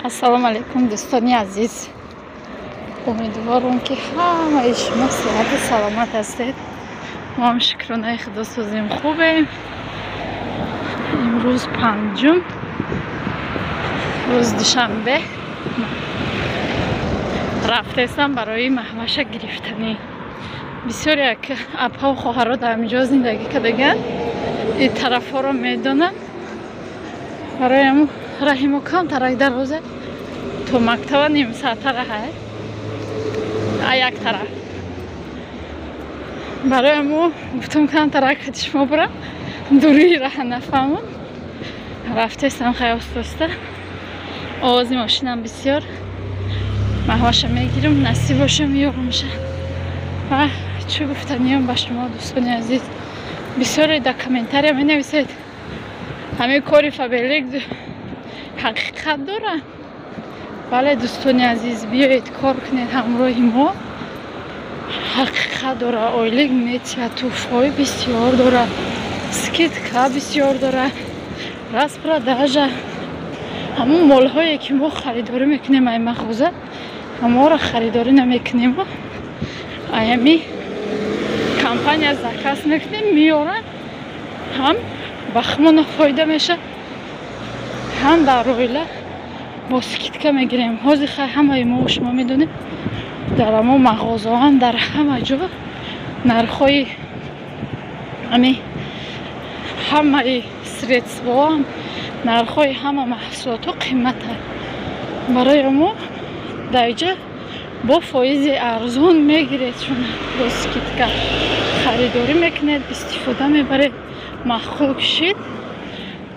Ассалому алайкум дӯстони азиз. Умедворам ки ҳамаи шумо сиҳату саломат ҳастед. Мо ҳам шукронаи Худо созем, хубем. Имрӯз панҷум, рӯз душанбе. Рафтаистам барои маҳваша гирифтанӣ. Бисёр як апаву хоҳаро дар ҳаминҷо зиндагӣ кардагианд, ин тарафҳоро медонанд. Барои ҳамун раҳимо камтарак дароза то мактаба ним соата раҳай а як тараф. Барои ҳамун гуфтам камтарак шумо бурам, дурии раҳа нафаҳмам. Рафтаистам хай оста-оста. Овози мошинам бисёр. Маҳваша мегирам, насиб боша меёрамша. Ва чӣ гуфтаниям ба шумо дӯстони азиз. Бисёре дар комментария менависед ҳамин кори Фаберлик ҳақиқат дорад. Бале дӯстони азиз, биёед кор кунед ҳамроҳи мо. Ҳақиқат дорад, ойлик метиҳад, туҳфаҳои бисёр дорад, скидка бисёр дорад, распродажа. Ҳамон молҳое ки мо харидорӣ мекунем ай мағоза, ҳаморо харидорӣ намекунем. Ай ҳами компания заказ мекунем, меоранд, ҳам ба худмона фоида мешавад, ҳам дар оила бо скидка мегирем. Ҳозир хай ҳамаи мо шумо медонем, дар ҳамон мағозаҳо ҳам дар ҳама ҷо нархҳои ҳами ҳамаи средствоҳо ҳам нархҳои ҳама маҳсулотҳо қимматанд. Барои мо дар инҷа бо фоизи арзон мегиред, чун бо скидка харидорӣ мекунед, истифода мебаред, маъқул кишид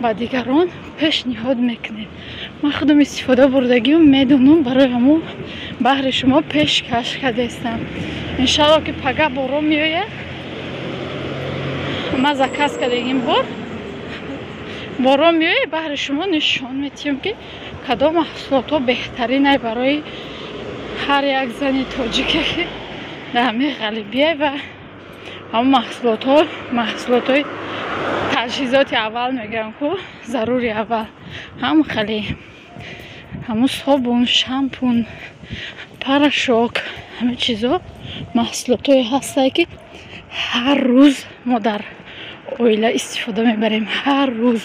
ба дигарон пешниҳод мекунед. Ман худам истифода бурдагиам медонам, барои ҳамон баҳри шумо пешкаш кардаистам. Иншалло ки пага борон меояд. Ман заказ кардагим бор борон меояд, баҳри шумо нишон метиҳам ки кадом маҳсулотҳо беҳтаринай барои ҳар як зани тоҷике ки дар ҳамин ғалибия ва ҳамон маҳсулотҳо, маҳсулотҳои таҷҳизоти аввал мегӯям ку, зарури аввал, ҳам хеле ҳамун собун, шампун, порошок, ҳама чизо маҳсулотҳое ҳастанд ки ҳар рӯз мо дар оила истифода мебарем, ҳар рӯз.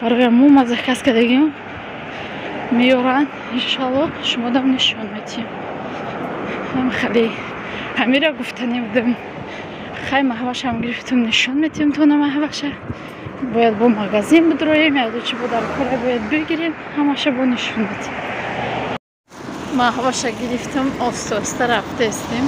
Барои ҳамун ма заказ кардагим, меоранд, иншалло шумодам нишон метиҳем. Ҳам хеле ҳамира гуфтанӣ будам. Хай маҳвашам гирифтам, нишон метиҳем тона маҳваша. Бояд бо магазин бидроем, яду чи бо дар кора бояд бигирем, ҳамаша бо нишон метиҳем. Маҳваша гирифтам, оста-оста рафтаистем.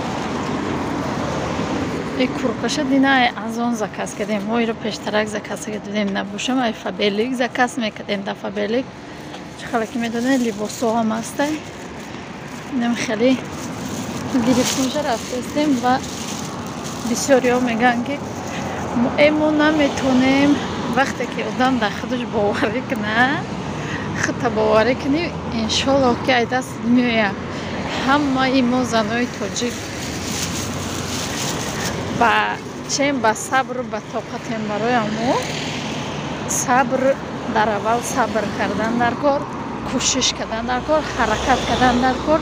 И куркаша дина ай Озон заказ кардем. Мо иро пештарак заказ кардем, набошам ай Фаберлик заказ мекардем. Дар Фаберлик чӣ хеле ки медонед либосҳо ҳам ҳастай. Инам хеле гирифтимша рафтаистем ва бисёриҳо мегӯянд ки мо наметонем. Вақте ки одам дар худаш боварӣ кунад, худта боварӣ кунӣ, иншоллоҳ ки ай даст меояд. Ҳамаи мо занои тоҷик ба чем ба сабру ба тоқатем. Барои мо сабр дар аввал, сабр кардан дар кор, кӯшиш кардан дар кор, ҳаракат кардан дар кор,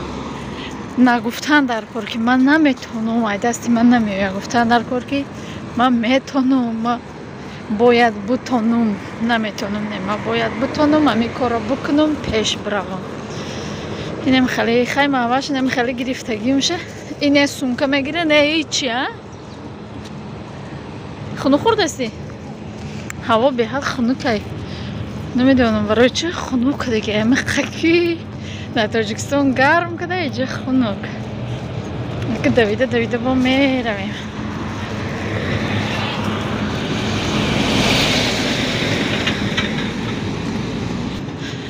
нагуфтан дар кор ки ман наметонам, ай дасти ман намеояд. Гуфтан дар кор ки ман метонам, ман бояд бутонам, наметонам, не, ман бояд бутонам, ҳамин корро бикунам, пеш биравам. Инем хеле хай маҳваш, инем хеле гирифтагиамша. Ине сумка мегира, не ҳечи, а? Хунук хӯрдастӣ? Ҳаво беҳад хунукай. Намедонам барои чӣ хунук дига, ами қаки дар Тоҷикистон гарм када, иҷа хунук. Ки давида давида бо меравем.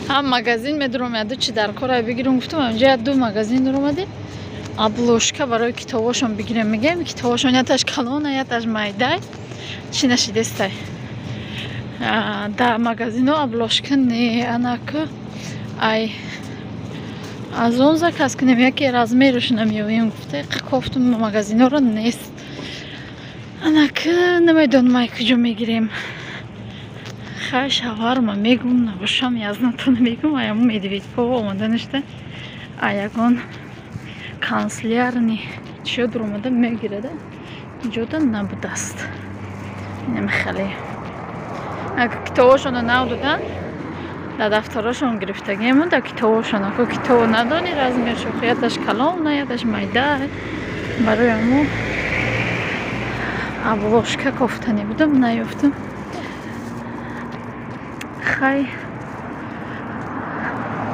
Ҳам магазин медурам, яду чи дар кора бигирам гуфтам, ҳамҷа яду магазин дуромадем. Обложка барои китобошон бигирем, мегӯем китобошон яташ калона, яташ майдай, чӣ нашидестай. Дар магазино обложка не, анаку ай аз он заказ кунем, яке размераш намеёбем гуфта, кофтум магазиноро нест. Анаку намедонам ай куҷо мегирем. Хай, шавҳарма мегум, набошам, язнатона мегум. Аяму Медведково омада ништа, а ягон канцелярный чиё дуромада мегирада, ҷода набудаст. Инам хеле китобошона нав додан, дар дафтарошон гирифтагиему, дар китобошона ко китобо надони размершо, яташ калон на, яташ майда. Барои аму обложка кофтанӣ будам, наёфтам. Хай,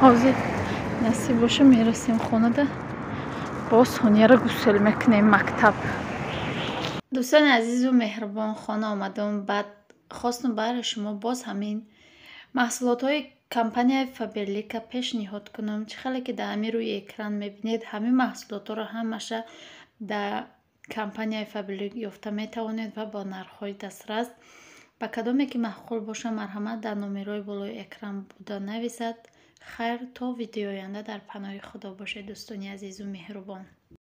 ҳозир насиб боша, мерасем хонада, боз Сонияро гусел мекунем мактаб. Дӯстони азизу меҳрубон, хона омадам. Баъд хостум барои шумо боз ҳамин маҳсулотҳои компанияи Фаберлика пешниҳод кунам. Чӣ хеле ки дар ҳамин рӯи экран мебинед, ҳамин маҳсулотҳоро ҳамаша дар компанияи Фаберлик ёфта метавонед ва бо нархҳои дастрас. Ба кадоме ки маъқул боша, марҳамат, дар номерҳои болои экран буда нависад. Хайр, то видеои оянда дар паноҳи Худо бошед, дӯстони азизу меҳрубон.